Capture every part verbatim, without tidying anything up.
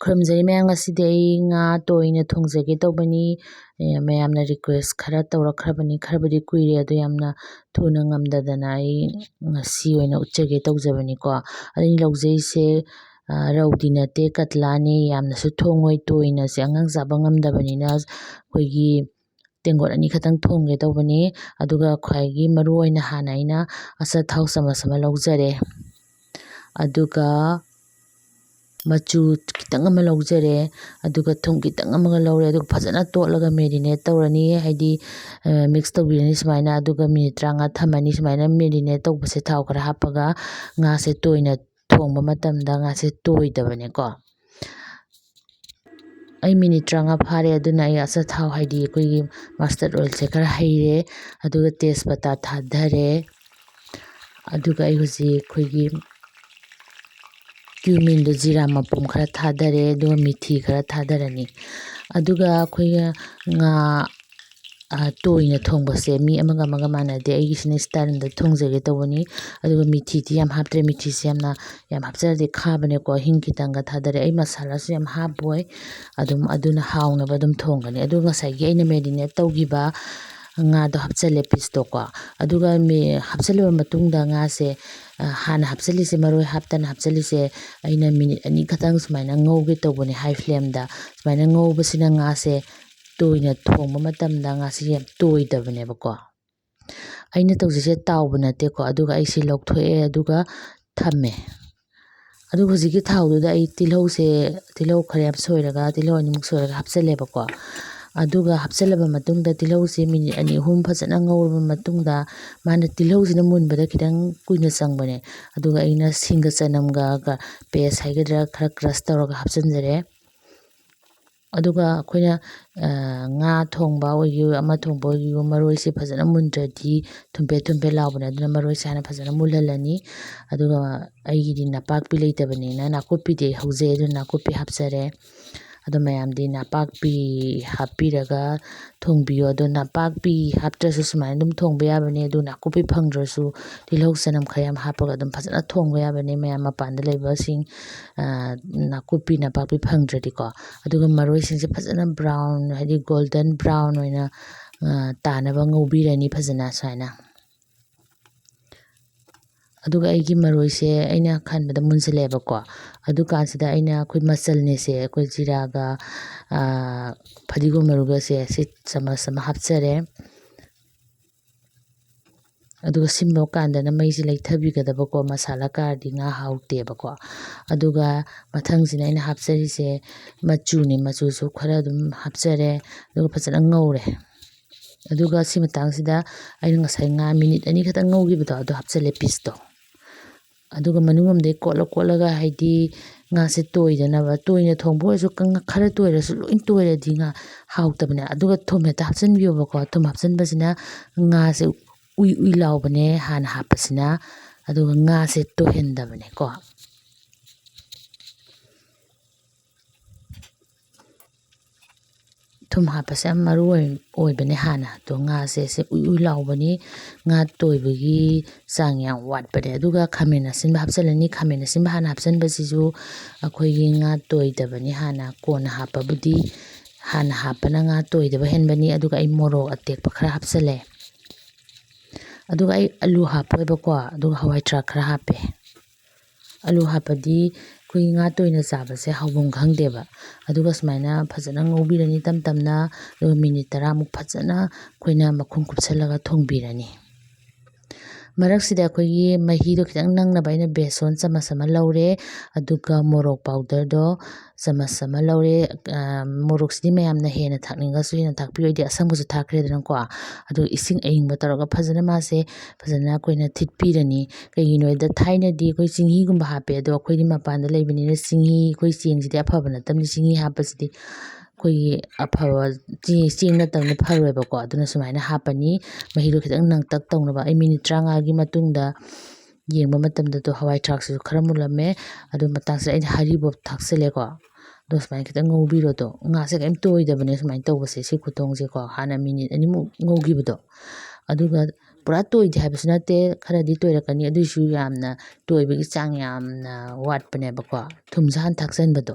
ꯈꯨꯔꯨꯝꯖꯔꯤ ꯃꯌꯥꯝ, ꯉꯁꯤꯗꯤ ꯑꯩ ꯉꯥ ꯇꯣꯏꯅ ꯊꯣꯡꯖꯒꯦ ꯇꯧꯕꯅꯤ꯫ ꯑꯦ, ꯃꯌꯥꯝꯅ request ꯈꯔ ꯇꯧꯔꯛꯈ꯭ꯔꯕꯅꯤ, ꯈꯔꯕꯨꯗꯤ ꯀꯨꯏꯔꯦ, ꯑꯗꯣ ꯌꯥꯝꯅ ꯊꯨꯅ ꯉꯝꯗꯗꯅ ꯑꯩ ꯉꯁꯤ ꯑꯣꯏꯅ ꯎꯠꯆꯒꯦ ꯇꯧꯖꯕꯅꯤꯀꯣ꯫ ꯑꯩꯅ ꯂꯧꯖꯩꯁꯦ, ꯑ, ꯔꯧꯗꯤ ꯅꯠꯇꯦ, ꯀꯇꯂꯥꯅꯦ꯫ ꯌꯥꯝꯅꯁꯨ ꯊꯣꯡꯉꯣꯏ, ꯇꯣꯏꯅꯁꯦ ꯑꯉꯥꯡ ꯆꯥꯕ ꯉꯝꯗꯕꯅꯤꯅ ꯑꯩꯈꯣꯏꯒꯤ ꯇꯦꯡꯀꯣꯠ ꯑꯅꯤ ꯈꯛꯇꯪ ꯊꯣꯡꯒꯦ ꯇꯧꯕꯅꯤ꯫ ꯑꯗꯨꯒ ꯈ꯭ꯋꯥꯏꯒꯤ ꯃꯔꯨ ꯑꯣꯏꯅ ꯍꯥꯟꯅ ꯑꯩꯅ ꯑꯆꯥꯊꯥꯎ ꯆꯥꯃꯁ ꯑꯃ ꯂꯧꯖꯔꯦ꯫ ꯑꯗꯨꯒ ꯃꯆꯨ ꯈꯤꯇꯪ ꯑꯃ ꯂꯧꯖꯔꯦ꯫ ꯑꯗꯨꯒ ꯊꯨꯝ ꯈꯤꯇꯪ ꯑꯃꯒ ꯂꯧꯔꯦ꯫ ꯑꯗꯨꯒ ꯐꯖꯅ ꯇꯣꯠꯂꯒ marinate ꯇꯧꯔꯅꯤ꯫ ꯍꯥꯏꯗꯤ, ꯑ, mix ꯇꯧꯕꯤꯔꯅꯤ ꯁꯨꯃꯥꯏꯅ꯫ ꯑꯗꯨꯒ minute ꯇꯔꯥꯃꯉꯥ ꯊꯝꯃꯅꯤ ꯁꯨꯃꯥꯏꯅ꯫ Marinate ꯇꯧꯕꯁꯦ ꯊꯥꯎ ꯈꯔ ꯍꯥꯞꯄꯒ ꯉꯥꯁꯦ ꯇꯣꯏꯅ ꯊꯣꯡꯕ ꯃꯇꯝꯗ ꯉꯥꯁꯦ ꯇꯣꯏꯗꯕꯅꯦꯀꯣ꯫ ꯑꯩ minute ꯇꯔꯥꯃꯉꯥ ꯐꯥꯔꯦ꯫ ꯑꯗꯨꯅ ꯑꯩ ꯑꯆꯥꯊꯥꯎ, ꯍꯥꯏꯗꯤ ꯑꯩꯈꯣꯏꯒꯤ mustard oilꯁꯦ ꯈꯔ ꯍꯩꯔꯦ꯫ ꯑꯗꯨꯒ ꯇꯦꯖꯄꯇꯥ ꯊꯥꯗꯔꯦ꯫ ꯑꯗꯨꯒ ꯑꯩ ꯍꯧꯖꯤꯛ ꯑꯩꯈꯣꯏꯒꯤ cuminꯗꯣ, ꯖꯤꯔꯥ ꯃꯄꯨꯝ ꯈꯔ ꯊꯥꯗꯔꯦ꯫ ꯑꯗꯨꯒ ꯃꯤꯊꯤ ꯈꯔ ꯊꯥꯗꯔꯅꯤ꯫ ꯑꯗꯨꯒ ꯑꯩꯈꯣꯏꯅ ꯉꯥ, ꯑ, ꯇꯣꯏꯅ ꯊꯣꯡꯕꯁꯦ ꯃꯤ ꯑꯃꯒ ꯑꯃꯒ ꯃꯥꯟꯅꯗꯦ꯫ ꯑꯩꯒꯤꯁꯤꯅ style ꯑꯃꯗ ꯊꯣꯡꯖꯒꯦ ꯇꯧꯕꯅꯤ꯫ ꯑꯗꯨꯒ ꯃꯤꯊꯤꯗꯤ ꯌꯥꯝ ꯍꯥꯞꯇ꯭ꯔꯦ꯫ ꯃꯤꯊꯤꯁꯦ ꯌꯥꯝꯅ, ꯌꯥꯝ ꯍꯥꯞꯆꯔꯗꯤ ꯈꯥꯕꯅꯦꯀꯣ꯫ ꯍꯤꯡ ꯈꯤꯇꯪꯒ ꯊꯥꯗꯔꯦ꯫ ꯑꯩ ꯃꯁꯥꯂꯥꯁꯨ ꯌꯥꯝ ꯍꯥꯞꯄꯣꯏ꯫ ꯑꯗꯨꯝ ꯑꯗꯨꯅ ꯍꯥꯎꯅꯕ ꯑꯗꯨꯝ ꯊꯣꯡꯒꯅꯤ꯫ ꯑꯗꯨꯒ ꯉꯁꯥꯏꯒꯤ ꯑꯩꯅ marinate ꯇꯧꯈꯤꯕ ꯉꯥꯗꯣ ꯍꯥꯞꯆꯜꯂꯦ, pieceꯇꯣꯀꯣ꯫ ꯑꯗꯨꯒ ꯃꯤ-, ꯍꯥꯞꯆꯜꯂꯕ ꯃꯇꯨꯡꯗ ꯉꯥꯁꯦ, ꯑ, ꯍꯥꯟꯅ ꯍꯥꯞꯆꯜꯂꯤꯁꯦ, ꯃꯔꯣꯏ ꯍꯥꯞꯇꯅ ꯍꯥꯞꯆꯜꯂꯤꯁꯦ, ꯑꯩꯅ minute ꯑꯅꯤ ꯈꯛꯇꯪ ꯁꯨꯃꯥꯏꯅ ꯉꯧꯒꯦ ꯇꯧꯕꯅꯦ, high flameꯗ꯫ ꯁꯨꯃꯥꯏꯅ ꯉꯧꯕꯁꯤꯅ ꯉꯥꯁꯦ ꯇꯣꯏꯅ ꯊꯣꯡꯕ ꯃꯇꯝꯗ ꯉꯥꯁꯦ ꯌꯥꯝ ꯇꯣꯏꯗꯕꯅꯦꯕꯀꯣ꯫ ꯑꯩꯅ ꯇꯧꯖꯩꯁꯦ ꯇꯥꯎꯕ ꯅꯠꯇꯦꯀꯣ꯫ ꯑꯗꯨꯒ ꯑꯩꯁꯤ ꯂꯧꯊꯣꯛꯑꯦ, ꯑꯗꯨꯒ ꯊꯝꯃꯦ꯫ ꯑꯗꯨꯒ ꯍꯧꯖꯤꯛꯀꯤ ꯊꯥꯎꯗꯨꯗ ꯑꯩ ꯇꯤꯜꯍꯧꯁꯦ, ꯇꯤꯜꯍꯧ ꯈꯔ ꯌꯥꯝ ꯁꯣꯏꯔꯒ, ꯇꯤꯜꯍꯧ ꯑꯅꯤꯃꯨꯛ ꯁꯣꯏꯔꯒ ꯍꯥꯞꯆꯜꯂꯦꯕꯀꯣ꯫ ꯑꯗꯨꯒ ꯍꯥꯞꯆꯜꯂꯕ ꯃꯇꯨꯡꯗ ꯇꯤꯜꯍꯧꯁꯦ minute ꯑꯅꯤ ꯑꯍꯨꯝ ꯐꯖꯅ ꯉꯧꯔꯕ ꯃꯇꯨꯡꯗ, ꯃꯥꯅ ꯇꯤꯜꯍꯧꯁꯤꯅ ꯃꯨꯟꯕꯗ ꯈꯤꯇꯪ ꯀꯨꯏꯅ ꯆꯪꯕꯅꯦ꯫ ꯑꯗꯨꯒ ꯑꯩꯅ ꯁꯤꯡꯒ ꯆꯅꯝꯒ, ꯒ-, paste ꯍꯥꯏꯒꯗ꯭ꯔꯥ, ꯈꯔ crush ꯇꯧꯔꯒ ꯍꯥꯞꯆꯤꯟꯖꯔꯦ꯫ ꯑꯗꯨꯒ ꯑꯩꯈꯣꯏꯅ, ꯑ, ꯉꯥ ꯊꯣꯡꯕ ꯑꯣꯏꯒꯦ, ꯑꯃ ꯊꯣꯡꯕ ꯑꯣꯏꯒꯦ, ꯃꯔꯣꯏꯁꯦ ꯐꯖꯅ ꯃꯨꯟꯗ꯭ꯔꯗꯤ ꯊꯨꯝꯄꯦꯠ ꯊꯨꯝꯄꯦꯠ ꯂꯥꯎꯕꯅꯦ꯫ ꯑꯗꯨꯅ ꯃꯔꯣꯏꯁꯦ ꯍꯥꯟꯅ ꯐꯖꯅ ꯃꯨꯜꯍꯜꯂꯅꯤ꯫ ꯑꯗꯨꯒ ꯑꯩꯒꯤꯗꯤ ꯅꯄꯥꯛꯄꯤ ꯂꯩꯇꯕꯅꯤꯅ ꯅꯥꯀꯨꯞꯄꯤꯗꯤ ꯍꯧꯖꯩ, ꯑꯗꯨꯅ ꯅꯥꯀꯨꯞꯄꯤ ꯍꯥꯞꯆꯔꯦ꯫ ꯑꯗꯣ ꯃꯌꯥꯝꯗꯤ ꯅꯄꯥꯛꯄꯤ ꯍꯥꯞꯄꯤꯔꯒ ꯊꯣꯡꯕꯤꯌꯣ꯫ ꯑꯗꯣ ꯅꯄꯥꯛꯄꯤ ꯍꯥꯞꯇ꯭ꯔꯁꯨ ꯁꯨꯃꯥꯏꯅ ꯑꯗꯨꯝ ꯊꯣꯡꯕ ꯌꯥꯕꯅꯦ꯫ ꯑꯗꯨ ꯅꯥꯀꯨꯞꯄꯤ ꯐꯪꯗ꯭ꯔꯁꯨ ꯇꯤꯜꯍꯧ ꯆꯅꯝ ꯈꯔ ꯌꯥꯝ ꯍꯥꯞꯄꯒ ꯑꯗꯨꯝ ꯐꯖꯅ ꯊꯣꯡꯕ ꯌꯥꯕꯅꯦ, ꯃꯌꯥꯝ ꯃꯄꯥꯟꯗ ꯂꯩꯕꯁꯤꯡ, ꯅꯥꯀꯨꯞꯄꯤ ꯅꯄꯥꯛꯄꯤ ꯐꯪꯗ꯭ꯔꯗꯤꯀꯣ꯫ ꯑꯗꯨꯒ ꯃꯔꯣꯏꯁꯤꯡꯁꯦ ꯐꯖꯅ brown, ꯍꯥꯏꯗꯤ golden brown ꯑꯣꯏꯅ ꯇꯥꯅꯕ ꯉꯧꯕꯤꯔꯅꯤ ꯐꯖꯅ ꯁꯨꯃꯥꯏꯅ꯫ ꯑꯗꯨꯒ ꯑꯩꯒꯤ ꯃꯔꯣꯏꯁꯦ ꯑꯩꯅ ꯈꯟꯕꯗ ꯃꯨꯟꯁꯤꯜꯂꯛꯑꯦꯕꯀꯣ꯫ ꯑꯗꯨꯀꯥꯟꯁꯤꯗ ꯑꯩꯅ ꯑꯩꯈꯣꯏ ꯃꯆꯜꯅꯦꯁꯦ, ꯑꯩꯈꯣꯏ ꯖꯤꯔꯥꯒ ꯐꯗꯤꯒꯣꯝ ꯃꯔꯨꯒꯁꯦ ꯁꯤ ꯆꯥꯃꯁ ꯑꯃ ꯍꯥꯞꯆꯔꯦ꯫ ꯑꯗꯨꯒ ꯁꯤꯟꯕ ꯀꯥꯟꯗꯅ ꯃꯩꯁꯦ ꯂꯩꯊꯕꯤꯒꯗꯕꯀꯣ, ꯃꯁꯥꯂꯥ ꯀꯥꯔꯗꯤ ꯉꯥ ꯍꯥꯎꯇꯦꯕꯀꯣ꯫ ꯑꯗꯨꯒ ꯃꯊꯪꯁꯤꯅ ꯑꯩꯅ ꯍꯥꯞꯆꯔꯤꯁꯦ ꯃꯆꯨꯅꯦ, ꯃꯆꯨꯁꯨ ꯈꯔ ꯑꯗꯨꯝ ꯍꯥꯞꯆꯔꯦ꯫ ꯑꯗꯨꯒ ꯐꯖꯅ ꯉꯧꯔꯦ꯫ ꯑꯗꯨꯒ ꯁꯤ ꯃꯇꯥꯡꯁꯤꯗ ꯑꯩꯅ ꯉꯁꯥꯏ ꯉꯥ ꯃꯤꯅꯤꯠ ꯑꯅꯤ ꯈꯛꯇꯪ ꯉꯧꯈꯤꯕꯗꯣ, ꯑꯗꯨ ꯍꯥꯞꯆꯤꯜꯂꯦ, ꯄꯤꯁꯇꯣ꯫ ꯑꯗꯨꯒ ꯃꯅꯨꯡ ꯂꯣꯝꯗꯒꯤ ꯀꯣꯠꯂ ꯀꯣꯠꯂꯒ, ꯍꯥꯏꯗꯤ ꯉꯥꯁꯦ ꯇꯣꯏꯗꯅꯕ, ꯇꯣꯏꯅ ꯊꯣꯡꯕ ꯑꯣꯏꯔꯁꯨ ꯈꯔ ꯇꯣꯏꯔꯁꯨ ꯂꯣꯏ ꯇꯣꯏꯔꯗꯤ ꯉꯥ ꯍꯥꯎꯇꯕꯅꯦ꯫ ꯑꯗꯨꯒ ꯊꯨꯝ ꯍꯦꯛꯇ ꯍꯥꯞꯆꯤꯟꯕꯤꯌꯣꯕꯀꯣ꯫ ꯊꯨꯝ ꯍꯥꯞꯆꯤꯟꯕꯁꯤꯅ ꯉꯥꯁꯦ ꯎꯏ ꯎꯏ ꯂꯥꯎꯕꯅꯦ ꯍꯥꯟꯅ ꯍꯥꯞꯄꯁꯤꯅ, ꯑꯗꯨꯒ ꯉꯥꯁꯦ ꯇꯣꯏꯍꯟꯗꯕꯅꯦꯀꯣ꯫ ꯊꯨꯝ ꯍꯥꯞꯄꯁꯦ ꯌꯥꯝ ꯃꯔꯨ ꯑꯣꯏꯕꯅꯦ ꯍꯥꯟꯅ꯫ ꯑꯗꯣ ꯉꯥꯁꯦ ꯁꯦ ꯎꯏ ꯎꯏ ꯂꯥꯎꯕꯅꯤ, ꯉꯥ ꯇꯣꯏꯕꯒꯤ ꯆꯥꯡ ꯌꯥꯝ ꯋꯥꯠꯄꯅꯦ꯫ ꯑꯗꯨꯒ ꯈꯥꯃꯦꯟ ꯑꯁꯤꯟꯕ ꯍꯥꯞꯆꯤꯜꯂꯅꯤ꯫ ꯈꯥꯃꯦꯟ ꯑꯁꯤꯟꯕ ꯍꯥꯟꯅ ꯍꯥꯞꯆꯤꯟꯕꯁꯤꯁꯨ ꯑꯩꯈꯣꯏꯒꯤ ꯉꯥ ꯇꯣꯏꯗꯕꯅꯤ ꯍꯥꯟꯅ, ꯀꯣꯟꯅ ꯍꯥꯞꯄꯕꯨꯗꯤ꯫ ꯍꯥꯟꯅ ꯍꯥꯞꯄꯅ ꯉꯥ ꯇꯣꯏꯗꯕ ꯍꯦꯟꯕꯅꯤ꯫ ꯑꯗꯨꯒ ꯑꯩ ꯃꯣꯔꯣꯛ ꯑꯇꯦꯛꯄ ꯈꯔ ꯍꯥꯞꯆꯤꯜꯂꯦ꯫ ꯑꯗꯨꯒ ꯑꯩ ꯑꯂꯨ ꯍꯥꯞꯄꯣꯏꯕꯀꯣ, ꯑꯗꯨꯒ ꯍꯋꯥꯏ ꯊ꯭ꯔꯥꯛ ꯈꯔ ꯍꯥꯞꯄꯦ꯫ ꯑꯂꯨ ꯍꯥꯞꯄꯗꯤ ꯑꯩꯈꯣꯏ ꯉꯥ ꯇꯣꯏꯅ ꯆꯥꯕꯁꯦ ꯍꯥꯎꯐꯝ ꯈꯪꯗꯦꯕ꯫ ꯑꯗꯨꯒ ꯁꯨꯃꯥꯏꯅ ꯐꯖꯅ ꯉꯧꯕꯤꯔꯅꯤ ꯇꯞ ꯇꯞꯅ꯫ ꯑꯗꯨꯒ ꯃꯤꯅꯤꯠ ꯇꯔꯥꯃꯨꯛ ꯐꯖꯅ ꯑꯩꯈꯣꯏꯅ ꯃꯈꯨꯝ ꯀꯨꯞꯁꯜꯂꯒ ꯊꯣꯡꯕꯤꯔꯅꯤ꯫ ꯃꯔꯛꯁꯤꯗ ꯑꯩꯈꯣꯏꯒꯤ ꯃꯍꯤꯗꯣ ꯈꯤꯇꯪ ꯅꯪꯅꯕ ꯑꯩꯅ ꯕꯦꯁꯣꯟ ꯆꯥꯃꯁ ꯑꯃ ꯂꯧꯔꯦ, ꯑꯗꯨꯒ ꯃꯣꯔꯣꯛ ꯄꯥꯎꯗꯔꯗꯣ ꯆꯥꯃꯁ ꯑꯃ ꯂꯧꯔꯦ꯫ ꯃꯣꯔꯣꯛꯁꯤꯗꯤ ꯃꯌꯥꯝꯅ ꯍꯦꯟꯅ ꯊꯥꯛꯅꯤꯡꯉꯒꯁꯨ ꯍꯦꯟꯅ ꯊꯥꯛꯄꯤꯌꯨ, ꯑꯩꯗꯤ ꯑꯁꯪꯕꯁꯨ ꯊꯥꯛꯈ꯭ꯔꯦꯗꯅꯀꯣ꯫ ꯑꯗꯨ ꯏꯁꯤꯡ ꯑꯏꯪꯕ ꯇꯧꯔꯒ ꯐꯖꯅ ꯃꯥꯁꯦ, ꯐꯖꯅ ꯑꯩꯈꯣꯏꯅ ꯊꯤꯠꯄꯤꯔꯅꯤ꯫ ꯀꯩꯒꯤꯅꯣ ꯍꯥꯏꯗ ꯊꯥꯏꯅꯗꯤ ꯑꯩꯈꯣꯏ ꯆꯤꯡꯍꯤꯒꯨꯝꯕ ꯍꯥꯞꯄꯦ, ꯑꯗꯣ ꯑꯩꯈꯣꯏꯗꯤ ꯃꯄꯥꯟꯗ ꯂꯩꯕꯅꯤꯅ ꯆꯤꯡꯍꯤ, ꯑꯩꯈꯣꯏ ꯆꯦꯡꯁꯤꯗꯤ ꯑꯐꯕ ꯅꯠꯇꯕꯅꯤ, ꯆꯤꯡꯍꯤ ꯍꯥꯞꯄꯁꯤꯗꯤ ꯑꯩꯈꯣꯏꯒꯤ ꯑꯐꯕ ꯆꯦ-, ꯆꯦꯡ ꯅꯠꯇꯕꯅꯤꯅ ꯐꯔꯣꯏꯕꯀꯣ꯫ ꯑꯗꯨꯅ ꯁꯨꯃꯥꯏꯅ ꯍꯥꯞꯄꯅꯤ꯫ ꯃꯍꯤꯗꯣ ꯈꯤꯇꯪ ꯅꯪꯇꯛ ꯇꯧꯅꯕ꯫ ꯑꯩ ꯃꯤꯅꯤꯠ ꯇꯔꯥꯃꯉꯥꯒꯤ ꯃꯇꯨꯡꯗ ꯌꯦꯡꯕ ꯃꯇꯝꯗꯗꯣ ꯍꯋꯥꯏ ꯊ꯭ꯔꯥꯛꯁꯤꯁꯨ ꯈꯔ ꯃꯨꯜꯂꯝꯃꯦ꯫ ꯑꯗꯨ ꯃꯇꯥꯡꯁꯤꯗ ꯑꯩꯅ ꯍꯔꯤꯕꯣꯞ ꯊꯥꯛꯆꯜꯂꯦꯀꯣ꯫ ꯑꯗꯣ ꯁꯨꯃꯥꯏꯅ ꯈꯤꯇꯪ ꯉꯧꯕꯤꯔꯣ꯫ ꯑꯗꯣ ꯉꯥꯁꯦ ꯀꯔꯤꯝ ꯇꯣꯏꯗꯕꯅꯦ ꯁꯨꯃꯥꯏꯅ ꯇꯧꯕꯁꯦ, ꯁꯤ ꯈꯨꯊꯣꯡꯁꯦꯀꯣ꯫ ꯍꯥꯟꯅ ꯃꯤꯅꯤꯠ ꯑꯅꯤꯃꯨꯛ ꯉꯧꯈꯤꯕꯗꯣ, ꯑꯗꯨꯒ ꯄꯨꯔꯥ ꯇꯣꯏꯗꯦ ꯍꯥꯏꯕꯁꯨ ꯅꯠꯇꯦ, ꯈꯔꯗꯤ ꯇꯣꯏꯔꯛꯀꯅꯤ, ꯑꯗꯨꯏꯁꯨ ꯌꯥꯝꯅ ꯇꯣꯏꯕꯒꯤ ꯆꯥꯡ ꯌꯥꯝꯅ ꯋꯥꯠꯄꯅꯦꯕꯀꯣ, ꯊꯨꯝꯁꯨ ꯍꯥꯟꯅ ꯊꯥꯛꯆꯟꯕꯗꯣ꯫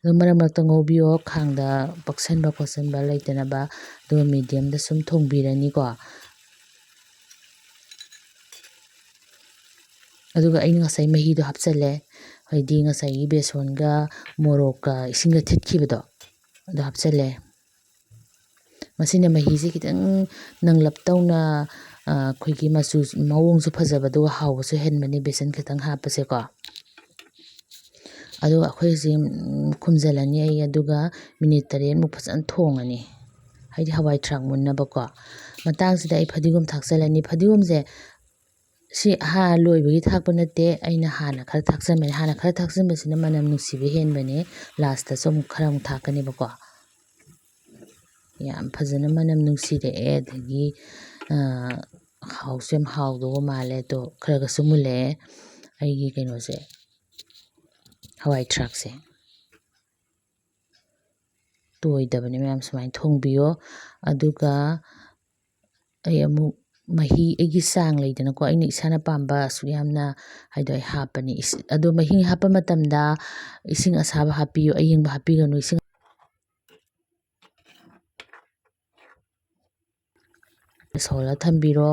ꯑꯗꯨ ꯃꯔꯛ ꯃꯔꯛꯇ ꯉꯧꯕꯤꯌꯣ, ꯈꯥꯡꯗ ꯄꯛꯁꯟꯕ ꯈꯣꯠꯆꯟꯕ ꯂꯩꯇꯅꯕ꯫ ꯑꯗꯨꯒ ꯃꯤꯗꯤꯌꯝꯗ ꯁꯨꯝ ꯊꯣꯡꯕꯤꯔꯅꯤꯀꯣ꯫ ꯑꯗꯨꯒ ꯑꯩꯅ ꯉꯁꯥꯏ ꯃꯍꯤꯗꯣ ꯍꯥꯞꯆꯜꯂꯦ, ꯍꯥꯏꯗꯤ ꯉꯁꯥꯏꯒꯤ ꯕꯦꯁꯣꯟꯒ ꯃꯣꯔꯣꯛꯀ ꯏꯁꯤꯡꯒ ꯊꯤꯠꯈꯤꯕꯗꯣ, ꯑꯗꯨ ꯍꯥꯞꯆꯜꯂꯦ꯫ ꯃꯁꯤꯅ ꯃꯍꯤꯁꯦ ꯈꯤꯇꯪ ꯅꯪꯂꯞ ꯇꯧꯅ, ꯑ, ꯑꯩꯈꯣꯏꯒꯤ ꯃꯆꯨ, ꯃꯑꯣꯡꯁꯨ ꯐꯖꯕ, ꯑꯗꯨꯒ ꯍꯥꯎꯕꯁꯨ ꯍꯦꯟꯕꯅꯤ ꯕꯦꯁꯟ ꯈꯤꯇꯪ ꯍꯥꯞꯄꯁꯦꯀꯣ꯫ ꯑꯗꯨꯒ ꯑꯩꯈꯣꯏ ꯍꯧꯖꯤꯛ, ꯎꯝ, ꯈꯨꯝꯖꯤꯜꯂꯅꯤ ꯑꯩ, ꯑꯗꯨꯒ ꯃꯤꯅꯤꯠ ꯇꯔꯦꯠꯃꯨꯛ ꯐꯖꯅ ꯊꯣꯡꯉꯅꯤ, ꯍꯥꯏꯗꯤ ꯍꯋꯥꯏ ꯊ꯭ꯔꯥꯛ ꯃꯨꯟꯅꯕꯀꯣ꯫ ꯃꯇꯥꯡꯁꯤꯗ ꯑꯩ ꯐꯗꯤꯒꯣꯝ ꯊꯥꯛꯆꯜꯂꯅꯤ꯫ ꯐꯗꯤꯒꯣꯝꯁꯦ ꯁꯤ ꯍꯥ-, ꯂꯣꯏꯕꯒꯤ ꯊꯥꯛꯄ ꯅꯠꯇꯦ, ꯑꯩꯅ ꯍꯥꯟꯅ ꯈꯔ ꯊꯥꯛꯆꯟꯕꯅꯦ꯫ ꯍꯥꯟꯅ ꯈꯔ ꯊꯥꯛꯆꯟꯕꯁꯤꯅ ꯃꯅꯝ ꯅꯨꯡꯁꯤꯕ ꯍꯦꯟꯕꯅꯦ꯫ ꯂꯥꯁꯇꯁꯨ ꯑꯃꯨꯛ ꯈꯔ ꯑꯃꯨꯛ ꯊꯥꯛꯀꯅꯦꯕꯀꯣ꯫ ꯌꯥꯝ ꯐꯖꯅ ꯃꯅꯝ ꯅꯨꯡꯁꯤꯔꯛꯑꯦ, ꯑꯗꯒꯤ, ꯑ, ꯍꯥꯎꯁꯨ ꯌꯥꯝ ꯍꯥꯎꯗꯧꯕ ꯃꯥꯜꯂꯦ꯫ ꯑꯗꯣ ꯈꯔꯒꯁꯨ ꯃꯨꯜꯂꯛꯑꯦ ꯑꯩꯒꯤ ꯀꯩꯅꯣꯁꯦ, ꯍꯋꯥꯏ ꯊ꯭ꯔꯥꯛꯁꯦ꯫ ꯇꯣꯏꯗꯕꯅꯤ ꯃꯌꯥꯝ, ꯁꯨꯃꯥꯏꯅ ꯊꯣꯡꯕꯤꯌꯣ꯫ ꯑꯗꯨꯒ ꯑꯩ ꯑꯃꯨꯛ ꯃꯍꯤ, ꯑꯩꯒꯤ ꯆꯥꯡ ꯂꯩꯗꯅꯀꯣ, ꯑꯩꯅ ꯏꯁꯥꯅ ꯄꯥꯝꯕ ꯑꯁꯨꯛ ꯌꯥꯝꯅ ꯍꯥꯏꯗꯣ ꯑꯩ ꯍꯥꯞꯄꯅꯤ꯫ ꯏꯁ-, ꯑꯗꯣ ꯃꯍꯤ ꯍꯥꯞꯄ ꯃꯇꯝꯗ ꯏꯁꯤꯡ ꯑꯁꯥꯕ ꯍꯥꯞꯄꯤꯌꯨ, ꯑꯌꯤꯡꯕ ꯍꯥꯞꯄꯤꯒꯅꯨ꯫ ꯏꯁꯤꯡ ꯁꯧꯍꯜꯂ ꯊꯝꯕꯤꯔꯣ꯫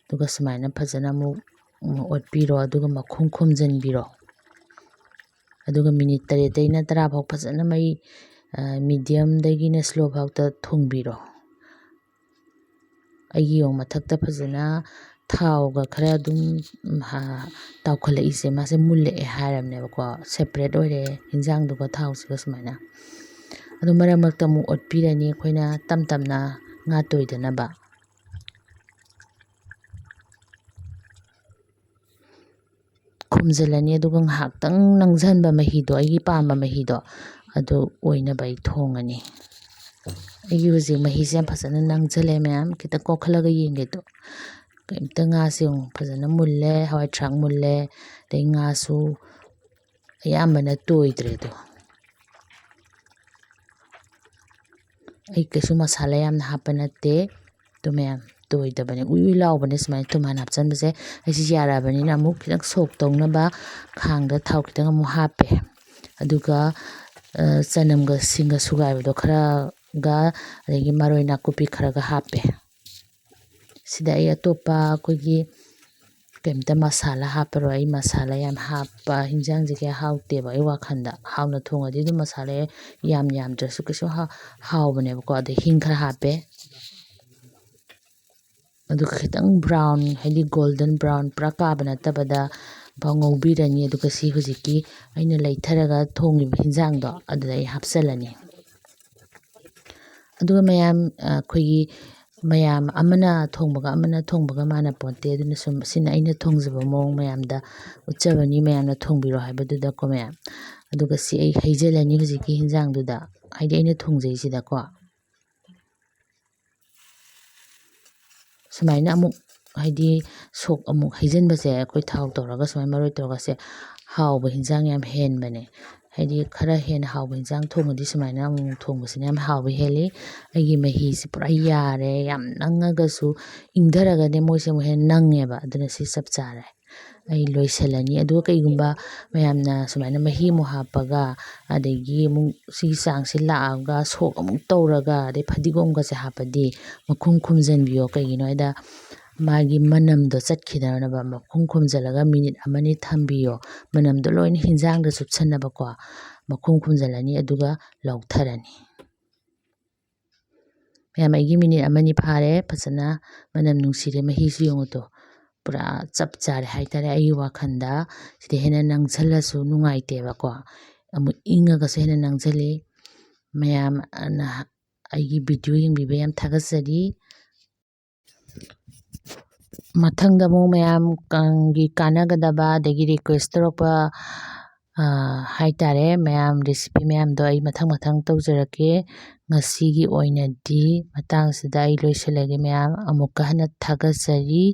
ꯑꯗꯨꯒ ꯁꯨꯃꯥꯏꯅ ꯐꯖꯅ ꯑꯃꯨꯛ ꯑꯣꯠꯄꯤꯔꯣ, ꯑꯗꯨꯒ ꯃꯈꯨꯝ ꯈꯨꯝꯖꯤꯟꯕꯤꯔꯣ꯫ ꯑꯗꯨꯒ ꯃꯤꯅꯤꯠ ꯇꯔꯦꯠꯇꯩꯅ ꯇꯔꯥ ꯐꯥꯎ ꯐꯖꯅ ꯃꯩ, ꯑ, ꯃꯤꯗꯤꯌꯝꯗꯒꯤꯅ ꯁ꯭ꯂꯣ ꯐꯥꯎꯇ ꯊꯣꯡꯕꯤꯔꯣ꯫ ꯑꯩꯒꯤ ꯌꯦꯡꯉꯣ, ꯃꯊꯛꯇ ꯐꯖꯅ ꯊꯥꯎꯒ ꯈꯔ ꯑꯗꯨꯝ, ꯎꯝ, ꯍꯥ-, ꯇꯥꯎꯈꯠꯂꯛꯏꯁꯦ, ꯃꯥꯁꯦ ꯃꯨꯜꯂꯛꯑꯦ ꯍꯥꯏꯔꯕꯅꯦꯕꯀꯣ, ꯁꯦꯄꯔꯦꯠ ꯑꯣꯏꯔꯦ ꯍꯤꯟꯖꯥꯡꯗꯨꯒ ꯊꯥꯎꯁꯤꯒ ꯁꯨꯃꯥꯏꯅ꯫ ꯑꯗꯨ ꯃꯔꯛ ꯃꯔꯛꯇ ꯑꯃꯨꯛ ꯑꯣꯠꯄꯤꯔꯅꯤ ꯑꯩꯈꯣꯏꯅ ꯇꯞ ꯇꯞꯅ ꯉꯥ ꯇꯣꯏꯗꯅꯕ꯫ ꯈꯨꯝꯖꯤꯜꯂꯅꯤ, ꯑꯗꯨꯒ ꯉꯥꯏꯍꯥꯛꯇꯪ ꯅꯪꯖꯟꯕ ꯃꯍꯤꯗꯣ, ꯑꯩꯒꯤ ꯄꯥꯝꯕ ꯃꯍꯤꯗꯣ, ꯑꯗꯨ ꯑꯣꯏꯅꯕ ꯑꯩ ꯊꯣꯡꯉꯅꯤ꯫ ꯑꯩꯒꯤ ꯍꯧꯖꯤꯛ ꯃꯍꯤꯁꯦ ꯌꯥꯝ ꯐꯖꯅ ꯅꯪꯖꯜꯂꯦ ꯃꯌꯥꯝ, ꯈꯤꯇꯪ ꯀꯣꯛꯈꯠꯂꯒ ꯌꯦꯡꯒꯦ ꯑꯗꯣ꯫ ꯀꯩꯝꯇ ꯉꯥꯁꯦ ꯌꯦꯡꯉꯨ, ꯐꯖꯅ ꯃꯨꯜꯂꯦ, ꯍꯋꯥꯏ ꯊ꯭ꯔꯥꯛ ꯃꯨꯜꯂꯦ, ꯑꯗꯩ ꯉꯥꯁꯨ ꯑꯌꯥꯝꯕꯅ ꯇꯣꯏꯗ꯭ꯔꯦ ꯑꯗꯣ꯫ ꯑꯩ ꯀꯩꯁꯨ ꯃꯁꯥꯂꯥ ꯌꯥꯝꯅ ꯍꯥꯞꯄ ꯅꯠꯇꯦ꯫ ꯑꯗꯨ ꯃꯌꯥꯝ ꯇꯣꯏꯗꯕꯅꯦ, ꯎꯏ ꯎꯏ ꯂꯥꯎꯕꯅꯦ ꯁꯨꯃꯥꯏꯅ ꯊꯨꯝ ꯍꯥꯟꯅ ꯍꯥꯞꯆꯤꯟꯕꯁꯦ꯫ ꯑꯩꯁꯤ ꯌꯥꯔꯛꯑꯕꯅꯤꯅ ꯑꯃꯨꯛ ꯈꯤꯇꯪ ꯁꯣꯛ ꯇꯧꯅꯕ ꯈꯥꯡꯗ ꯊꯥꯎ ꯈꯤꯇꯪ ꯑꯃꯨꯛ ꯍꯥꯞꯄꯦ꯫ ꯑꯗꯨꯒ ꯆꯅꯝꯒ ꯁꯤꯡꯒ ꯁꯨꯒꯥꯏꯕꯗꯣ ꯈꯔꯒ, ꯑꯗꯒꯤ ꯃꯔꯣꯏ ꯅꯥꯀꯨꯞꯄꯤ ꯈꯔꯒ ꯍꯥꯞꯄꯦ꯫ ꯁꯤꯗ ꯑꯩ ꯑꯇꯣꯞꯄ ꯑꯩꯈꯣꯏꯒꯤ ꯀꯩꯝꯇ ꯃꯁꯥꯂꯥ ꯍꯥꯞꯄꯔꯣꯏ꯫ ꯑꯩ ꯃꯁꯥꯂꯥ ꯌꯥꯝ ꯍꯥꯞꯄ ꯍꯤꯟꯖꯥꯡꯁꯦ ꯀꯌꯥ ꯍꯥꯎꯇꯦꯕ ꯑꯩ ꯋꯥꯈꯜꯗ꯫ ꯍꯥꯎꯅ ꯊꯣꯡꯉꯗꯤ ꯑꯗꯨꯝ ꯃꯁꯥꯂꯥ ꯌꯥꯝ ꯌꯥꯝꯗ꯭ꯔꯁꯨ ꯀꯩꯁꯨ ꯍꯥ-, ꯍꯥꯎꯕꯅꯦꯕꯀꯣ꯫ ꯑꯗꯩ ꯍꯤꯡ ꯈꯔ ꯍꯥꯞꯄꯦ꯫ ꯑꯗꯨꯒ ꯈꯤꯇꯪ brown, ꯍꯥꯏꯗꯤ golden brown, ꯄꯨꯔꯥ ꯀꯥꯕ ꯅꯠꯇꯕꯗ ꯐꯥꯎ ꯉꯧꯕꯤꯔꯅꯤ꯫ ꯑꯗꯨꯒ ꯁꯤ ꯍꯧꯖꯤꯛꯀꯤ ꯑꯩꯅ ꯂꯩꯊꯔꯒ ꯊꯣꯡꯉꯤꯕ ꯍꯤꯟꯖꯥꯡꯗꯣ ꯑꯗꯨꯗ ꯑꯩ ꯍꯥꯞꯆꯤꯜꯂꯅꯤ꯫ ꯑꯗꯨꯒ ꯃꯌꯥꯝ, ꯑꯩꯈꯣꯏꯒꯤ ꯃꯌꯥꯝ ꯑꯃꯅ ꯊꯣꯡꯕꯒ ꯑꯃꯅ ꯊꯣꯡꯕꯒ ꯃꯥꯟꯅ ꯄꯣꯟꯇꯦ꯫ ꯑꯗꯨꯅ ꯁꯨꯝ ꯁꯤꯅ ꯑꯩꯅ ꯊꯣꯡꯖꯕ ꯃꯑꯣꯡ ꯃꯌꯥꯝꯗ ꯎꯠꯆꯕꯅꯤ, ꯃꯌꯥꯝꯅ ꯊꯣꯡꯕꯤꯔꯣ ꯍꯥꯏꯕꯗꯨꯗꯀꯣ ꯃꯌꯥꯝ꯫ ꯑꯗꯨꯒ ꯁꯤ ꯑꯩ ꯍꯩꯖꯤꯜꯂꯅꯤ ꯍꯧꯖꯤꯛꯀꯤ ꯍꯤꯟꯖꯥꯡꯗꯨꯗ, ꯍꯥꯏꯗꯤ ꯑꯩꯅ ꯊꯣꯡꯖꯩꯁꯤꯗꯀꯣ꯫ ꯁꯨꯃꯥꯏꯅ ꯑꯃꯨꯛ, ꯍꯥꯏꯗꯤ ꯁꯣꯛ ꯑꯃꯨꯛ ꯍꯩꯖꯤꯟꯕꯁꯦ, ꯑꯩꯈꯣꯏ ꯊꯥꯎ ꯇꯧꯔꯒ ꯁꯨꯃꯥꯏꯅ ꯃꯔꯣꯏ ꯇꯧꯔꯒꯁꯦ, ꯍꯥꯎꯕ ꯍꯤꯟꯖꯥꯡ ꯌꯥꯝ ꯍꯦꯟꯕꯅꯦ꯫ ꯍꯥꯏꯗꯤ ꯈꯔ ꯍꯦꯟꯅ ꯍꯥꯎꯕ ꯍꯤꯟꯖꯥꯡ ꯊꯣꯡꯉꯗꯤ ꯁꯨꯃꯥꯏꯅ ꯑꯃꯨꯛ ꯊꯣꯡꯕꯁꯤꯅ ꯌꯥꯝ ꯍꯥꯎꯕ ꯍꯦꯜꯂꯤ꯫ ꯑꯩꯒꯤ ꯃꯍꯤꯁꯤ ꯄꯨꯔꯥ ꯌꯥꯔꯦ, ꯌꯥꯝ ꯅꯪꯉꯒꯁꯨ ꯏꯪꯊꯔꯒꯅꯦ ꯃꯣꯏꯁꯦ ꯑꯃꯨꯛ ꯍꯦꯟꯅ ꯅꯪꯉꯦꯕ꯫ ꯑꯗꯨꯅ ꯁꯤ ꯆꯞ ꯆꯥꯔꯦ꯫ ꯑꯩ ꯂꯣꯏꯁꯤꯜꯂꯅꯤ꯫ ꯑꯗꯨꯒ ꯀꯩꯒꯨꯝꯕ ꯃꯌꯥꯝꯅ ꯁꯨꯃꯥꯏꯅ ꯃꯍꯤ ꯑꯃꯨꯛ ꯍꯥꯞꯄꯒ, ꯑꯗꯒꯤ ꯑꯃꯨꯛ ꯁꯤꯒꯤ ꯆꯥꯡꯁꯤ ꯂꯥꯛꯑꯒ ꯁꯣꯛ ꯑꯃꯨꯛ ꯇꯧꯔꯒ, ꯑꯗꯩ ꯐꯗꯤꯒꯣꯝꯒꯁꯦ ꯍꯥꯞꯄꯗꯤ ꯃꯈꯨꯝ ꯈꯨꯝꯖꯤꯟꯕꯤꯌꯣ꯫ ꯀꯩꯒꯤꯅꯣ ꯍꯥꯏꯗ ꯃꯥꯒꯤ ꯃꯅꯝꯗꯣ ꯆꯠꯈꯤꯗꯅꯕ ꯃꯈꯨꯝ ꯈꯨꯝꯖꯤꯜꯂꯒ ꯃꯤꯅꯤꯠ ꯑꯃꯅꯤ ꯊꯝꯕꯤꯌꯣ꯫ ꯃꯅꯝꯗꯣ ꯂꯣꯏꯅ ꯍꯤꯟꯖꯥꯡꯗ ꯆꯨꯞꯁꯟꯅꯕꯀꯣ꯫ ꯃꯈꯨꯝ ꯈꯨꯝꯖꯤꯜꯂꯅꯤ, ꯑꯗꯨꯒ ꯂꯧꯊꯔꯅꯤ꯫ ꯃꯌꯥꯝ, ꯑꯩꯒꯤ ꯃꯤꯅꯤꯠ ꯑꯃꯅꯤ ꯐꯥꯔꯦ, ꯐꯖꯅ ꯃꯅꯝ ꯅꯨꯡꯁꯤꯔꯦ, ꯃꯍꯤꯁꯨ ꯌꯦꯡꯉꯨ ꯇꯨ, ꯄꯨꯔꯥ ꯆꯞ ꯆꯥꯔꯦ ꯍꯥꯏꯇꯥꯔꯦ꯫ ꯑꯩꯒꯤ ꯋꯥꯈꯜꯗ ꯁꯤꯗ ꯍꯦꯟꯅ ꯅꯪꯁꯜꯂꯁꯨ ꯅꯨꯡꯉꯥꯏꯇꯦꯕꯀꯣ, ꯑꯃꯨꯛ ꯏꯪꯉꯒꯁꯨ ꯍꯦꯟꯅ ꯅꯪꯁꯜꯂꯤ꯫ ꯃꯌꯥꯝꯅ ꯑꯩꯒꯤ video ꯌꯦꯡꯕꯤꯕ ꯌꯥꯝ ꯊꯥꯒꯠꯆꯔꯤ꯫ ꯃꯊꯪꯗ ꯑꯃꯨꯛ ꯃꯌꯥꯝꯒꯤ ꯀꯥꯟꯅꯒꯗꯕ ꯑꯗꯒꯤ request ꯇꯧꯔꯛꯄ, ꯑ, ꯍꯥꯏꯇꯥꯔꯦ, ꯃꯌꯥꯝ recipe ꯃꯌꯥꯝꯗꯣ ꯑꯩ ꯃꯊꯪ ꯃꯊꯪ ꯇꯧꯖꯔꯛꯀꯦ꯫ ꯉꯁꯤꯒꯤ ꯑꯣꯏꯅꯗꯤ ꯃꯇꯥꯡꯁꯤꯗ ꯑꯩ ꯂꯣꯏꯁꯤꯜꯂꯒꯦ꯫ ꯃꯌꯥꯝ ꯑꯃꯨꯛꯀ ꯍꯟꯅ ꯊꯥꯒꯠꯆꯔꯤ꯫